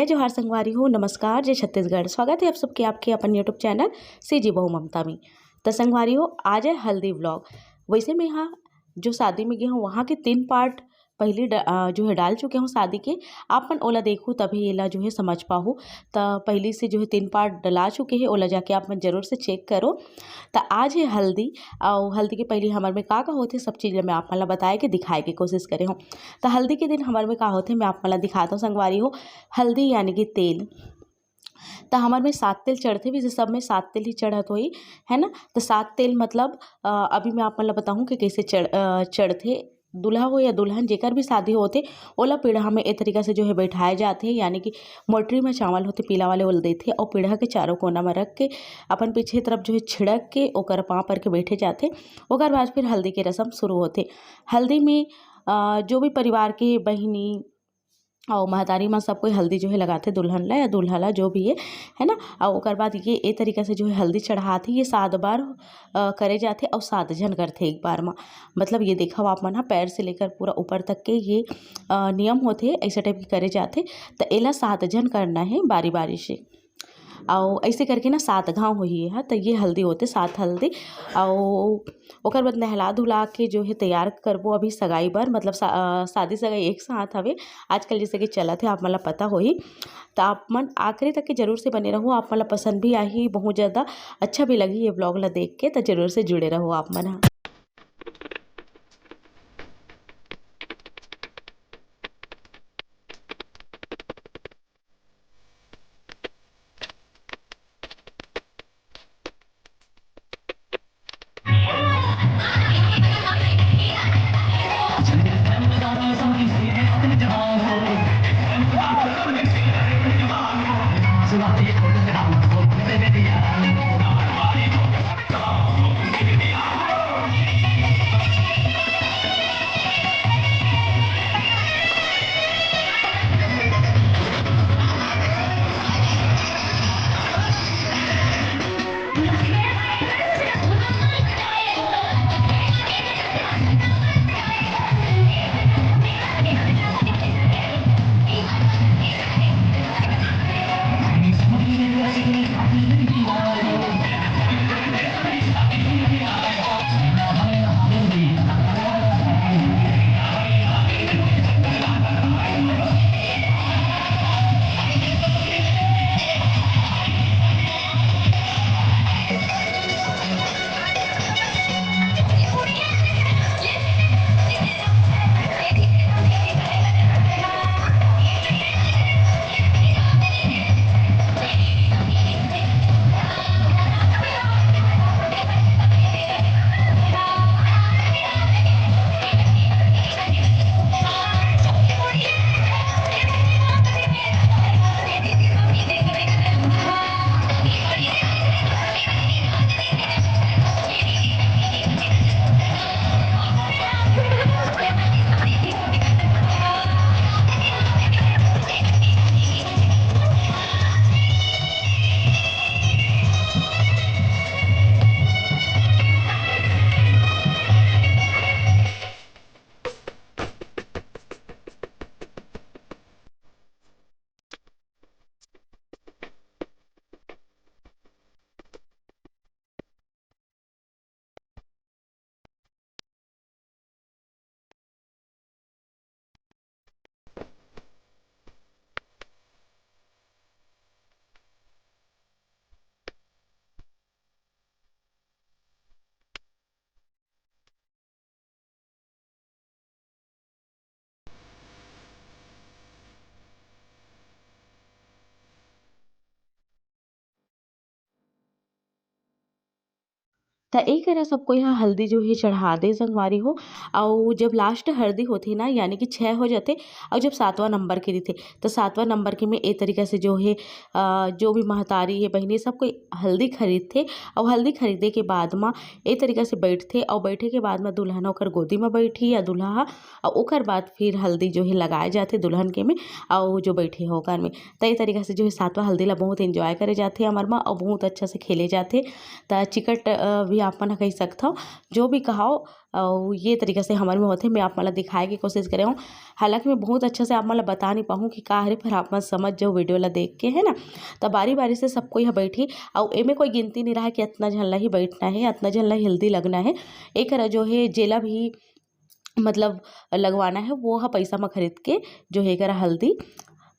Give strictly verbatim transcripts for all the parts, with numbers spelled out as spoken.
जोहार संगवारी हो, नमस्कार, जय छत्तीसगढ़। स्वागत है आप सबके आपके अपन YouTube चैनल सीजी बहू ममता में। त संगवारी हो, आज है हल्दी व्लॉग। वैसे मैं यहाँ जो शादी में गए हूँ, वहाँ के तीन पार्ट पहले ड-, अ, जो है डाल चुके हूँ शादी के। आप मन ओला देखू, तभी एला जो है समझ पाहू। त पहले से जो है तीन पार्ट डला चुके हैं, ओला जाके आप मन जरूर से चेक करो। त आज है हल्दी, और हल्दी के पहले हमर में का का होथे, सब चीज़ ला मैं आप मन ला बताए के दिखाए के कोशिश करे हूँ। त हल्दी के दिन हमर में का होथे, मैं आप मन ला दिखाता हूँ संगवारी हो। हल्दी यानी कि तेल, त हमर में सात तेल चढ़थे, वैसे सब में सात तेल ही चढ़त होही, है ना। त सात तेल मतलब, अ, अभी मैं आप मन ला बताहूँ कि कैसे चढ़ अ, चढ़थे। दूल्हा हो या दुल्हन, जेकर भी शादी होथे, ओला पीढ़ा में ए तरीका से जो है बैठाए जाथे, यानी कि मोटरी में चावल होथे पीला वाले, ओला देथे और पीढ़ा के चारों कोना में रख के अपन पीछे तरफ जो है छिड़क के ओकर पाँव पर के बैठे जाथे। ओकर बाद फिर हल्दी के रस्म शुरू होथे। हल्दी में, अ, जो भी परिवार के बहिनी और महतारी माँ सब कोई हल्दी जो है लगाथे दुल्हन ला या दूल्हा ला, जो भी है, है ना। और ओकर बाद ये ए तरीका से जो है हल्दी चढ़ाथे, ये सात बार, अ, करे जाथे और सात झन करथे एक बार मा। मतलब ये देखो आप मन ह, पैर से लेकर पूरा ऊपर तक के ये, अ, नियम होथे, ऐसे टाइप के करे जाथे। त एला सात झन करना है बारी बारी से। अउ ऐसे करके ना सात घाव होही ये ह। त ये हल्दी होथे, सात हल्दी। अउ ओकर बाद नहला धुला के जो है तैयार करबो अभी सगाई बर, मतलब सा-, अ, शादी सगाई एक साथ हवे आजकल, जैसे कि चलत है, आप मन ला पता होही। त आप मन आखिरी तक के जरूर से बने रहो, आप मन ला पसंद भी आही, बहुत ज़्यादा अच्छा भी लगही ये व्लॉग ला देख के। त जरूर से जुड़े रहो आप मन ह। त ए करा सब कोई ह हल्दी जो हे चढ़ा दे संगवारी हो। अउ जब लास्ट हल्दी होथे ना, यानी कि छः हो जाथे, अउ जब सातवां नंबर के रहिथे, त सातवां नंबर के में ए तरीका से जो हे, अ, जो भी महतारी हे, बहिनी, सब कोई हल्दी खरीदथे। अउ हल्दी खरीदे के बाद म ए तरीका से बैठथे, अउ बैठे के बाद म दुल्हन ओकर गोदी म बैठी या दूल्हा ह, अउ ओकर बाद फिर हल्दी जो हे लगाए जाथे दुल्हन के में, अउ जो बैठे हे ओकर में। त ए तरीका से जो हे सातवां हल्दी ला बहुत enjoy करे जाथे हमर म, अउ बहुत अच्छा से खेले जाथे। त चिकट, अ, भी आप मन ह कहि सकथव, जो भी कहाव, अउ ये तरीका से हमर में होथे, मैं आप मन ला दिखाए के कोशिश करे हूँ। हालांकि मैं बहुत अच्छा से आप मन ला बता नहीं पाहूँ कि का हरे, पर आप मन समझ जाओ वीडियो ला देख के, है ना। तो बारी बारी से सब कोई ह बैठी, अउ एमे कोई गिनती नहीं रहा कि अतना झन ला ही बैठना है, अतना झन ला healthy लगना है। एक जो है जेला भी मतलब लगवाना है, वो ह पैसा म खरीद के जो है एकरा हल्दी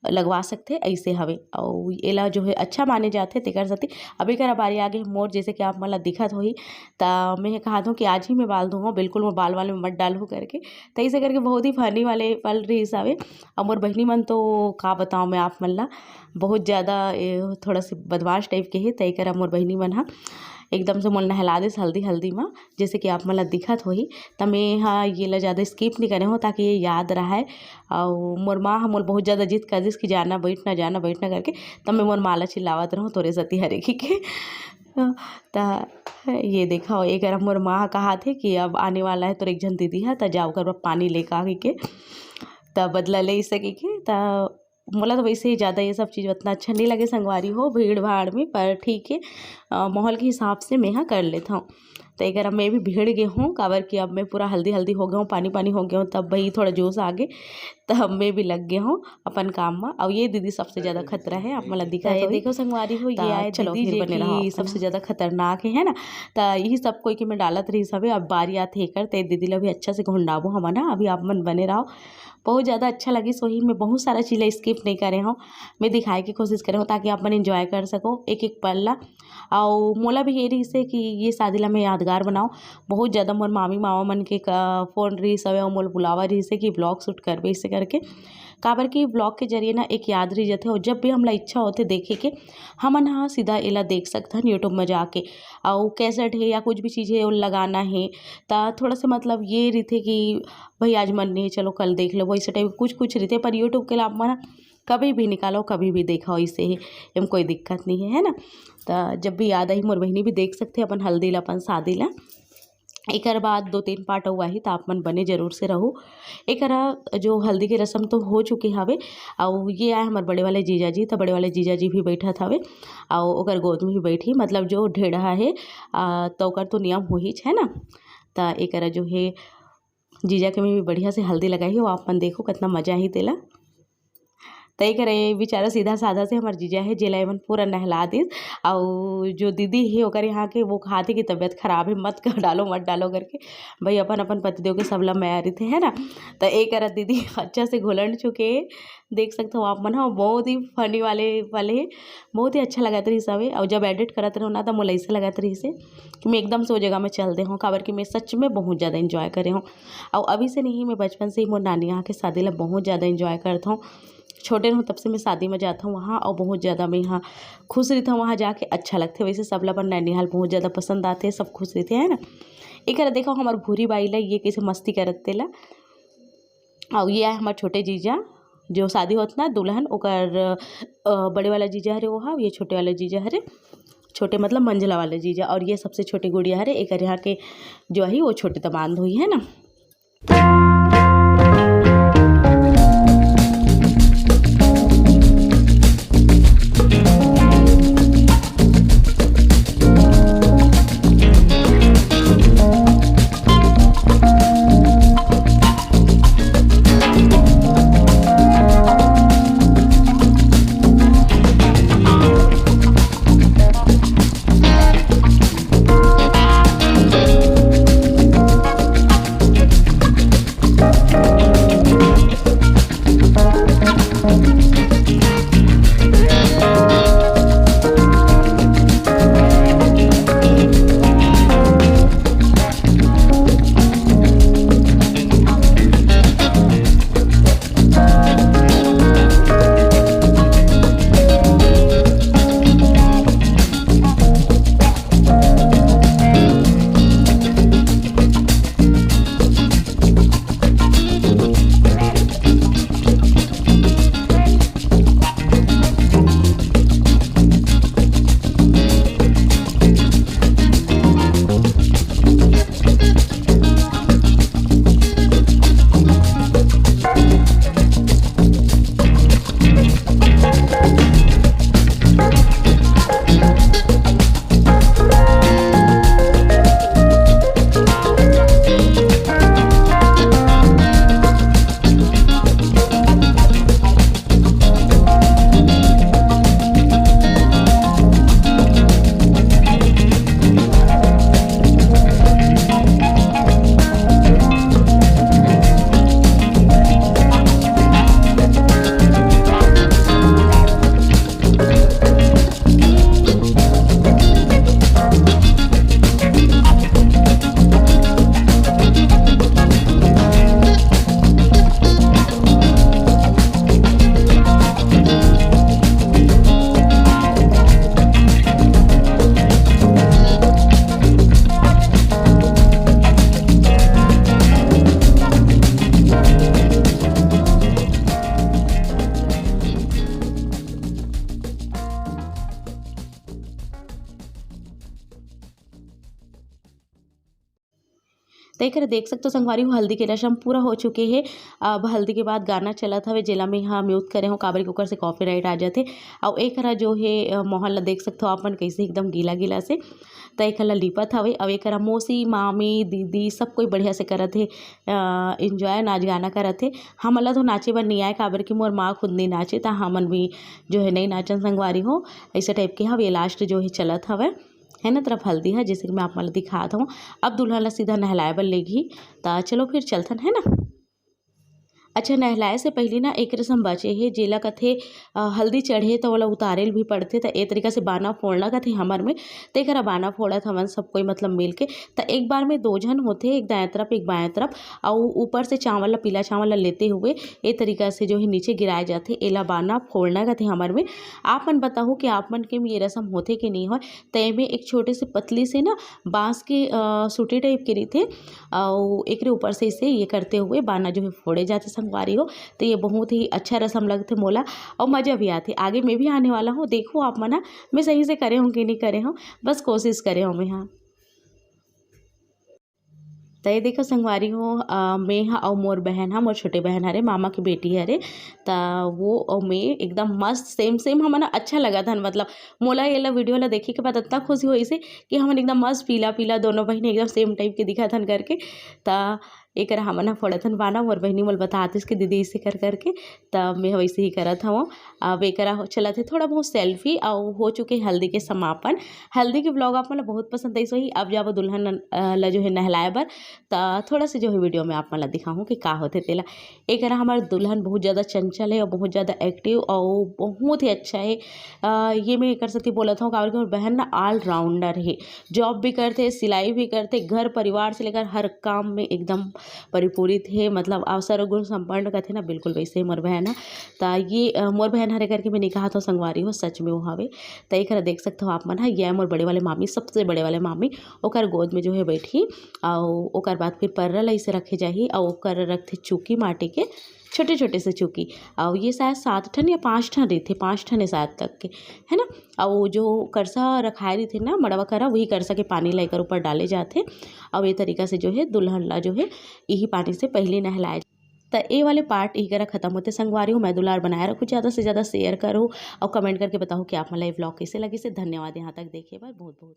लगवा सकथे, ऐसे हवे। अउ एला जो है अच्छा माने जाथे, तेकर सेती अब एकरा बारी आगे मोर, जैसे कि आप मन ला दिखत होही, त मैं ह कहत हूँ कि आज ही मैं बाल धोहूँ, बिल्कुल मैं बाल वाल में मत डालहूँ करके। त ऐसे करके बहुत ही funny वाले पल रहिस हवे। अउ मोर बहिनी मन तो का बताओ मैं आप मन ला, बहुत ज़्यादा ए, थोड़ा से बदमाश टाइप के हे, त एकरा मोर बहिनी मन ह एकदम से मोला नहला देस हल्दी हल्दी म, जैसे कि आप मन ला दिखत होही। त मैं ह ये ला ज़्यादा skip नहीं करे हूँ, ताकि ये याद रहे। अउ मोर माँ ह मोला बहुत ज़्यादा जिद कर दिस कि जाना बैठना, जाना बैठना करके, तब मैं मोर माँ ला चिल्लावत रहूँ तोरे सती हरे कहिके। त ये देखा, एकर मोर माँ ह कहाथे कि अब आने वाला है तोर एक झन दीदी ह, त जा ओकर बर पानी लेके आ कहिके, त बदला ले सके के। त मोला तो वैसे ही ज़्यादा ये सब चीज़ उतना अच्छा नहीं लगे संगवारी हो, भीड़ भाड़ में, पर ठीक है, अ, माहौल के हिसाब से मैं ह कर लेत हूँ। तो एकर अब मैं भी भिड़ गे हूँ, काबर कि अब मैं पूरा हल्दी हल्दी हो गया हूँ, पानी पानी हो गया हूँ, तब भाई थोड़ा जोश आ गे, तब मैं भी लग गे हूँ अपन काम में। अब ये दीदी सबसे ज़्यादा खतरा है, आप मन ला दिखत तो ये होही। देखो संगवारी हो, ये त आए चलो दीदी फिर जे बने रहो कि आप मन सबसे ज़्यादा खतरनाक है, है ना। तो यही सब कोई के मैं डालत रही सबे, अब बारी आत हे एकर, तो ये दीदी ला भी अच्छा से घुंडाबो हमन ह। अभी आप मन बने रहो, बहुत ज़्यादा अच्छा लगिस। वही मैं बहुत सारा चीज़ ला skip नहीं करे हूँ, मैं दिखाए के कोशिश करे हूँ ताकि आप मन enjoy कर सको एक एक पल ला। अउ मोला भी ये रहिस हे कि ये शादी ला मैं यादगार बनाओ। बहुत ज़्यादा मोर मामी मामा मन के क-, फोन रहिस हवे अउ मोला बुलावा रहिस हे कि vlog shoot करबे, इसे करके, काबर कि vlog के जरिए ना एक याद रह जाथे, और जब भी हमला इच्छा होथे देखे के, हमन ह सीधा एला देख सकथन YouTube में जाके। अउ कैसेट है या कुछ भी चीज़ है वो लगाना है, त थोड़ा सा मतलब ये रहिथे कि भाई आज मन नहीं, चलो कल देख लो, वैसे टाइप कुछ कुछ रहिथे। पर YouTube के ला आप मन कभी भी निकालो, कभी भी देखो, इसे ही एम कोई दिक्कत नहीं है, है ना। त जब भी याद आही, मोर बहिनी भी देख सकथे अपन हल्दी ला, अपन शादी ला। एकर बाद दो तीन part अउ आही, त आप मन बने जरूर से रहू। एकरा जो हल्दी के रस्म तो हो चुके हवे, अउ ये आए हमर बड़े वाले जीजा जी, त बड़े वाले जीजा जी भी बैठत हवे, अउ ओकर गोद में भी बैठी, मतलब जो ढेढ़ा है, आ, त ओकर तो नियम होहीच है ना। त एकरा जो है जीजा के में भी बढ़िया से हल्दी लगाही, अउ आप मन देखो कितना मजा आही तेला। त एकरे बेचारा सीधा साधा से हमर जीजा हे, जेला एमन पूरा नहला दिस। अउ जो दीदी हे ओकर यहाँ के, वो कहाथे कि तबीयत खराब है, मत कर डालो, मत डालो करके। भाई अपन अपन पतिदेव के सबला मया रहिथे, है ना। त एकरा दीदी अच्छा से घुलन चुके हे, देख सकत हो आप मन ह, बहुत ही funny वाले पल हे, बहुत ही अच्छा लगत रहिस हवे। अउ जब edit करत रहो ना, त मोला ऐसे लगत रहिस हे कि मैं एकदम से वो जगह में चल दे हूँ, काबर कि मैं सच में बहुत ज़्यादा enjoy करे हूँ। अउ अभी से नहीं, मैं बचपन से ही मोर नानी यहाँ के शादी ला बहुत ज़्यादा enjoy करत हूँ। छोटे रहूँ तब से मैं शादी में जात हूँ वहाँ, अउ बहुत ज़्यादा मैं यहाँ खुश रहित हूँ, वहाँ जाके अच्छा लगथे। वैसे सबला अपन नैनीहाल बहुत ज़्यादा पसंद आथे, सब खुश रहिथे, है ना। एकरा देखो हमर भूरी बाई ला, ये कैसे मस्ती करत तेला। अउ ये आए हमर छोटे जीजा, जो शादी होत ना दुल्हन, ओकर, अ, बड़े वाला जीजा हरे वो हा, ये छोटे वाला जीजा हरे, छोटे मतलब मंझला वाला जीजा, और ये सबसे छोटी गुड़िया हरे, एकर यहाँ के जो आही वो छोटे दमांद होही, है ना। त एकर देख सकथो संगवारी हो, हल्दी के रसम पूरा हो चुके हे। अब हल्दी के बाद गाना चलत हवे, जेला मैं हा म्यूट करे हूँ, काबर के ओकर से कॉपीराइट आ जाथे। अउ एकरा जो हे, अ, माहौल ला देख सकथो आप मन, कैसे एकदम गीला गीला से। त एकर ला लिपत हवे। अउ एकरा मौसी, मामी, दीदी सब कोई बढ़िया से करत हे, अ, एंजॉय, नाच गाना करत हे। हमन ला तो नाचे बर नइ आए, काबर कि मोर माँ खुद नइ नाचे, त हमन भी जो हे नइ नाचन संगवारी हो। ऐसे टाइप के हवे, लास्ट जो हे चलत हवे, है ना, तरफ हल्दी है, जैसे कि मैं आप मन ला दिखात हूँ। अब दुल्हन ला सीधा नहलाए बर लेगही। त चलो फिर चलथन, है ना। अच्छा, नहलाए से पहली ना एक रसम बचे हे, जेला कथे, अ, हल्दी चढ़े त ओला उतारे ल भी पड़थे। त ए तरीका से बाना फोड़ना कथे हमर में, त एकरा बाना फोड़त हवन सब कोई, मतलब, मिल के। त एक बार में दो झन होथे, एक दाएं तरफ, एक बाएं तरफ, अउ ऊपर से चावल ला, पीला चावल ला लेते हुए ए तरीका से जो है नीचे गिराए जाथे, एला बाना फोड़ना कथे हमर में। आप मन बताहू कि आप मन के में ये रसम होथे कि नहीं होय। त एमे एक छोटे से पतली से ना बांस के, अ, सूटी टाइप के रहिथे, अउ एकरे ऊपर से इसे ये करते हुए बाना जो है फोड़े जाथे संगवारी हो। तो ये बहुत ही अच्छा रसम लगथे मोला, अउ मजा भी आथे। आगे मैं भी आने वाला हूँ, देखो आप मन ह, मैं सही से करे हूँ कि नहीं करे हूँ, बस कोशिश करे हूँ मैं, हाँ। त ये देखो संगवारी हो, अ, मैं ह अउ मोर बहन ह, मोर छोटे बहन हरे, मामा के बेटी हरे, त वो अउ मैं एकदम मस्त सेम सेम हमन ह अच्छा लगत हन। मतलब मोला ये ला वीडियो ला देखे के बाद इतना खुशी होइस हे कि हमन एकदम मस्त पीला पीला दोनों बहिनी एकदम सेम टाइप के दिखत हन करके। त एकरा हमन ह फोड़त हन बाना, मोर बहिनी मोला बतातिस कि दीदी इसे कर करके, त मैं ह वैसे ही करत हवं। अब एकरा हो, चलत हे थोड़ा बहुत सेल्फी, अउ हो चुके हल्दी के समापन। हल्दी के व्लॉग आप मन ला बहुत पसंद आइस होही। अब जाबो दुल्हन, अ, ला जो है नहलाए बर, त थोड़ा से जो है वीडियो में आप मन ला दिखाहूँ कि का होथे तेला। एकरा हमर दुल्हन बहुत ज़्यादा चंचल है और बहुत ज़्यादा एक्टिव और बहुत ही अच्छा है। अ, ये मैं एकर सेती बोलत हूँ, काबर कि मोर बहन ना ऑलराउंडर है, जॉब भी करथे, सिलाई भी करथे, घर परिवार से लेकर हर काम में एकदम परिपूरित है। मतलब अवसर गुण संपन्न कथे ना, बिल्कुल वैसे ही मोर बहन है। त ये, अ, मोर बहन हरे करके मैं नहीं कहा था संगवारी हो, सच में वो हवे। त एकरा देख सकते हो आप मन ह, ये मोर बड़े वाले मामी, सबसे बड़े वाले मामी, ओकर गोद में जो है बैठी, अउ ओकर बाद फिर पर्रा ला इसे रखे जाही, अउ ओकर रखथे चुकी माटी के, छोटे छोटे से चुकी। अउ ये शायद सात ठन या पाँच ठन रहिथे, पाँच ठन है शायद तक के, है ना। अउ जो करसा रखाए रहिथे ना मड़वा करा, वही करसा के पानी ला एकर ऊपर डाले जाथे। अउ ये तरीका से जो है दुल्हन ला जो है यही पानी से पहले नहलाए। त ए वाले पार्ट इही करा खत्म होथे संगवारी हो। मैं दुलार बनाए रखो, ज़्यादा से ज़्यादा शेयर करो और कमेंट करके बताओ कि आप मन ला ये व्लॉग कैसे लगिस हे। धन्यवाद यहाँ तक देखे बर बहुत बहुत।